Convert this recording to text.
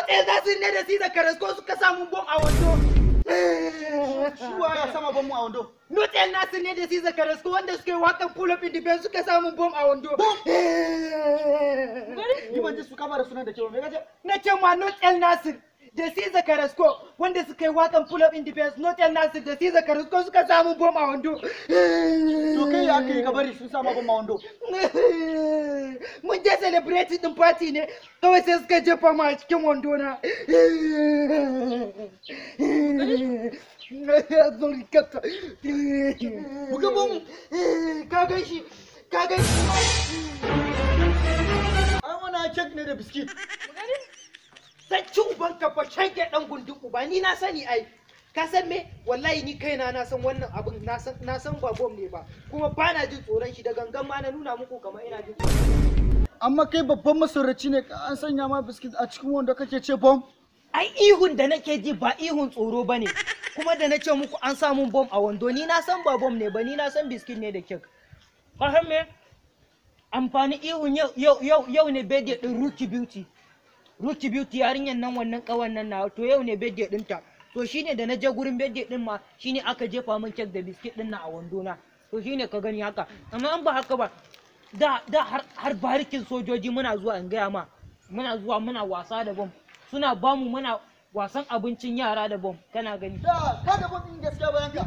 Not El Nasir ne da Caesar Carrasco suka samu bom a wando. Shi wa ya sama bom a wando? Not El Nasir ne da Caesar Carrasco wanda suka yi wakan Pull Up in the Band suka samu bom a wando. Ni ban ji su kama da sunan da kyau, me kace? Na ce ma Not El Nasir da Caesar Carrasco wanda suka yi wakan Pull Up in the Band, Not El Nasir da Caesar Carrasco suka samu bom a wando. To kai ya kai ka bari sun sama bom a wando? Mun je celebrating din party ne, kawai sai suka jefa mu a cikin wando na. Buga bom. Ka gan shi, ka gan shi. Ai wannan cake ne da biskit. Zan ci uban ka fa, shege dan gundun uba, ni na sani ai. Ka san me? Wallahi ni kaina na san wannan abin, na san ba bom ne ba, kuma ba na jin tsoron shi, da gangan ma na nuna muku kamar ina jin tsoron. Amma kai babban masoraci ne, an sanya ma biskit a cikin wando kake ce bom. Ai ihun da nake ji ba ihun tsoro ba ne, kuma da na ce muku an samun bom a wando, ni na san ba bom ne ba, ni na san biskit ne da kek. Ka san me? Amfani ihun yau, yau, yau, yau ne birthday din Ruki Beauty. Ruki Beauty yarinyar nan, wannan kawan nan na, to yau ne birthday ɗinta. To shine da na je gurin birthday din ma shine aka jefa min kek da biskit din na a wando na. To shine ka gani haka. Amma an ba haka ba, da har barikin sojoji muna zuwa, in gaya ma, muna zuwa muna wasa da bom, suna bamu muna wasan abincin yara da bom, kana gani. Da ka ga bom din gaskiya bayan ka.